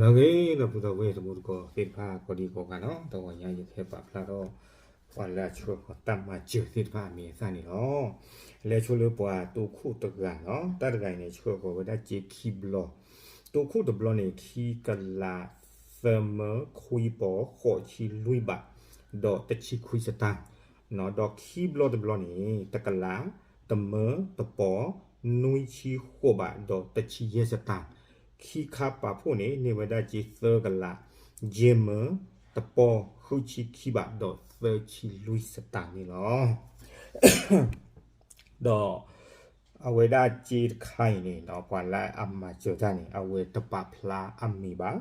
လၢအဂ့ၤ ဒီပုၢ်ဒီဝဲၢ်တံၤသကိးသ့ၣ်တဖၣ် ကိးဒံကိးဂၤနီၤ, တဂီၤညါယကဟဲပာ်ဖျါထီၣ် ပှၤလၢအဆှၢဃီၤတၢ်မၤစၢၤသ့ၣ်တဖၣ်အမံၤအသၣ်န့ၣ်လီၤ. လဲၤဆိလၢပှၤတိခိၣ်တဂၤနီၤ, တၢ်တဂၤအံၤန့ၣ် ဆှၢဃီၤဝဲဒၣ်စ့ခံဘျီ, တိခိၣ်တဘျီန့ၣ် ခံကလးသၢမၢ ခွံပီၢ် ဃိးဆံလွံၢ်ဘး ဒီးတဆံခွံစတၢ်, ဒီးခံဘျီတဘျီန့ၣ် တကလးတမၢ တပီၢ် နွံဆံဃိးဘး ဒီးတဆံယဲၢ်စတၢ်, ခံခါပာ်ဖှိၣ်န့ၣ် န့ၢ်ဝဲဒၣ်စ့သၢကလး ယဲၢ်မၢ တပီၢ် ဃုဆံခံဘး ဒီးသၢဆံလွံၢ်စတၢ်န့ၣ်လီၤ. ဒီးအဝဲဒၣ်စ့တခါအံၤန့ၣ် ပှၤလၢအမၤစၢၤတၢ်န့ၣ် အဝဲတပာ်ဖျါအမံၤဘၣ်,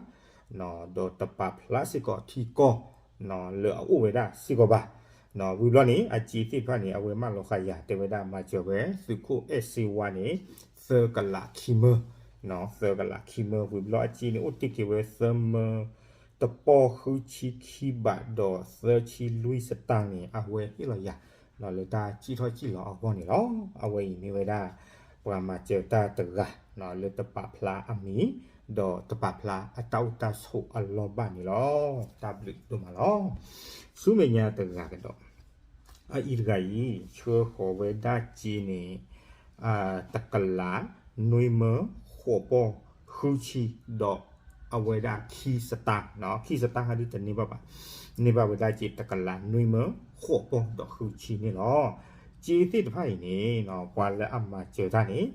ဒီးတပာ်ဖျါစ့ၢ်ကီးထံကီၢ်လၢအအိၣ်ဝဲဒၣ်စ့ၢ်ကီးဘၣ်. ဝံၤဘျီန့ၣ် အစ့သ့ၣ်တဖၣ်န့ၣ် အဝဲမၢလီၤဃာ်ယၤ တဲဝဲဒၣ်မၤစၢၤဝဲသုးခိၣ်အဲၣ်စ့ဝါန့ၣ် သၢကလးခံမၢ, သၢကလးခံမၢ ဝံၤဘျီအစ့န့ၣ် အိၣ်တ့ၢ်က့ၤဝဲသၢမၢ တပီၢ် ဃုဆံခံဘး ဒီးသၢဆံလွံၢ်စတၢ်န့ၣ် အဝဲဟ့ၣ်လီၤယၤ လၢတၢ်စံၣ်ထီၣ်စံၣ်လီၤအဂီၢ်န့ၣ်လီၤ. အဝဲအံၤမ့ၢ်ဝဲဒၣ် ပှၤမၤစၢၤတၢ်တဂၤ လၢတပာ်ဖျါအမံၤ ဒီးတပာ်ဖျါအတၢ်အိၣ်တၢ်ဆိးအလီၢ်ဘၣ်န့ၣ်လီၤ. တၢ်ဘျုးဒိၣ်မးလီၤ. ဆူမဲာ်ညါတဂၤကဒီး အအံၤတဂၤအံၤ ဆှၢဃီၤဝဲဒၣ်စ့န့ၣ် တကလး နွံမၢ ဃိးပီၢ် ဃုဆံ ဒီးအဝဲဒၣ်ခံစတၢ်, ခံစတၢ်ဟးဒ်တန့ၢ်ဘၣ်ဘၣ်, န့ၢ်ဘၣ်ဝဲဒၣ်စ့တကလး နွံမၢ ဃိးပီၢ် ဒီးဃုဆံန့ၣ်လီၤ. စ့သ့ၣ်တဖၣ်အံၤန့ၣ် ပှၤလၢအမၤစၢၤတၢ်န့ၣ်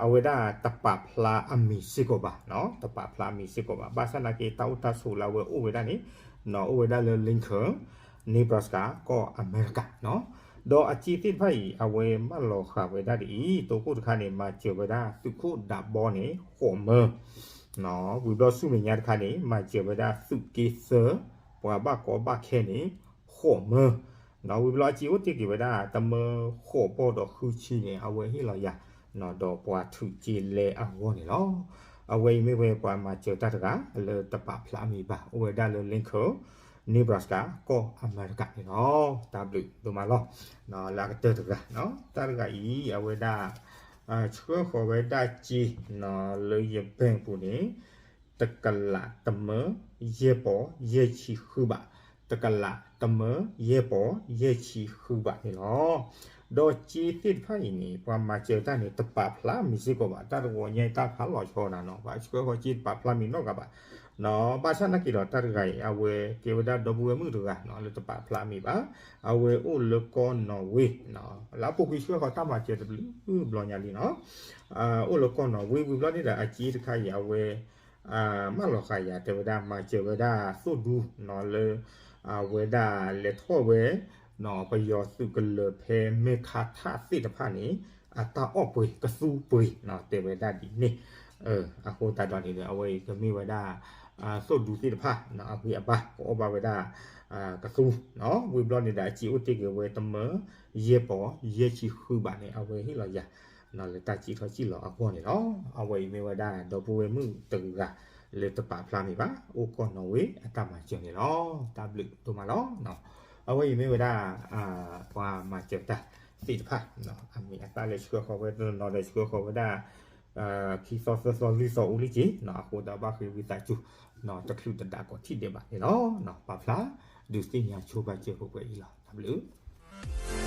အဝဲဒၣ်တပာ်ဖျါအမံၤစ့ၢ်ကီးဘၣ်, တပာ်ဖျါအမံၤစ့ၢ်ကီးဘၣ်. ဘၣ်ဆၣ်နာ်က့ တၢ်အိၣ်တၢ်ဆိးလၢအဝဲအိၣ်ဝဲဒၣ်န့ၣ် အိၣ်ဝဲဒၣ်လၢ Lincoln Nebraska ကီၢ်အမဲရကၤ, ဒီးအစ့သ့ၣ်တဖၣ်အံၤ အဝဲမၢလီၤဃာ်ဝဲဒၣ်ဒ်အံၤ, တိခိၣ်တခါန့ၣ် မၤစၢၤဝဲဒၣ်သုးခိၣ်ဒးဘီန့ၣ် ဃိးမၢ, ဝံၤဘျီဆူမဲာ်ညါတခါန့ၣ် မၤစၢၤဝဲဒၣ်သုးက့သၢ ပှၤဘၣ်ကီဘၣ်ခဲန့ၣ် ဃိးမၢ, ဝံၤဘျီအစ့အိၣ်တ့ၢ်က့ၤဝဲဒၣ် တမၢ ဃိးပီၢ် ဒီးဃုဆံန့ၣ် အဝဲဟ့ၣ်လီၤယၤ ဒီးပှၤထုးစ့လဲအဂီၢ်န့ၣ်လီၤ. အဝဲအံၤမ့ၢ်ဝဲပှၤမၤစၢၤတၢ်တဂၤ လၢတပာ်ဖျါအမံၤဘၣ်, အိၣ်ဝဲဒၣ်လၢ Lincoln Nebraska ကီၢ်အမဲရကၤန့ၣ်လီၤ. တၢ်ဘျုးဒိၣ်မးလီၤ. လၢအကတၢၢ်တဂၤ, တၢ်တဂၤအံၤ အဝဲဒၣ် ဆှၢဃီၤဝဲဒၣ်စ့ လၢယဘဲၣ်ပူၤန့ၣ် တကလးတမၢ ယဲၢ်ပီၢ် ယဲၢ်ဆံဃုဘး, တကလးတမၢ ယဲၢ်ပီၢ် ယဲၢ်ဆံဃုဘးန့ၣ်လီၤ. ဒီးစ့သ့ၣ်တဖၣ်အံၤန့ၣ် ပှၤမၤစၢၤတၢ်န့ၣ် တပာ်ဖျါမံၤစ့ၢ်ကီးဘၣ်, တၢ်တဂီၤညါအံၤတၢ်ဖးလီၤဆီနၤနီၤ, ပှၤဆှၢဃီၤစ့တပာ်ဖျါမံၤနီတဂၤဘၣ်, ဘၣ်ဆၣ်နာ်က့ဒီး တၢ်တဂၤအံၤ အဝဲကဲဝဲဒၣ်ဒီပုၢ်ဝဲၢ်မုၣ်တဂၤနီၤ လၢတပာ်ဖျါမံၤဘၣ်, အဝဲအိၣ်လၢကီၢ်နီၣ်ဝ့, လၢအပူၤကွံာ်ဆှၢဃီၤတၢ်မၤစၢၤတဘျုးဘျီညါလံနီၤ, အိၣ်လၢကီၢ်နီၣ်ဝ့ ဝံၤဘျီန့ၣ်ဒီး အစ့တခါအံၤ အဝဲ မၢလီၤဃာ်ယၤ တဲဝဲဒၣ် မၤစၢၤဝဲဒၣ်သိၣ်ဒူနီၤ လၢ အဝဲဒၣ်လဲၤထီၣ်ဝဲ ပယီၤသုးကလၢၤဖဲမဲခါထၣ်သ့ၣ်တဖၣ်န့ၣ် အတၢ်အီၣ်ပှ့ၤကသူပှ့ၤနီၤ တဲဝဲဒၣ်ဒ်န့ၣ်, အဃိသတးဒီးန့ၣ်ဒီး အဝဲအံၤကမ့ၢ်ဝဲဒၣ် သိၣ်ဒူသ့ၣ်တဖၣ် အဂံၢ်အဘါ ကအီၣ်ဘၣ်ဝဲဒၣ် ကသူ, ဝံၤဘျီန့ၣ်ဒီး အစ့အိၣ်တ့ၢ်က့ၤဝဲတမၢ ယဲၢ်ပီၢ် ယဲၢ်ဆံဃုဘးန့ၣ် အဝဲဟ့ၣ်လီၤယၤ လၢတၢ်စံၣ်ထီၣ်စံၣ်လီၤအဂီၢ်န့ၣ်လီၤ. အဝဲအံၤမ့ၢ်ဝဲဒၣ် ဒီပုၢ်ဝဲၢ်မုၣ်တဂၤ လၢတပာ်ဖျါမံၤဘၣ် အိၣ်ကီၢ်နီၣ်ဝ့အတၢ်မၤစၢၤန့ၣ်လီၤ. တၢ်ဘျုးဒိၣ်မးလီၤ. အဝဲအံၤမ့ၢ်ဝဲဒၣ် ပှၤမၤစၢၤတၢ်သ့ၣ်တဖၣ် အမ့ၢ်အသၣ်လၢဆှၢဃီၤဝဲတနီၤဒီးဆှၢဃီၤဝဲဒၣ် ခံသီသၢသီလွံၢ်သီအိၣ်လံက့ၤ အဃိဒီးဘၣ်ဃ့ဝံသးစူၤ တချုးတဒးကိးထံၣ်ဒဲးဘၣ်န့ၣ်လီၤ. ပာ်ဖျါ ဒုးသ့ၣ်ညါဆိပာ်စၢၤပှဲၤပှဲၤအံၤလီၤ. တၢ်ဘျုး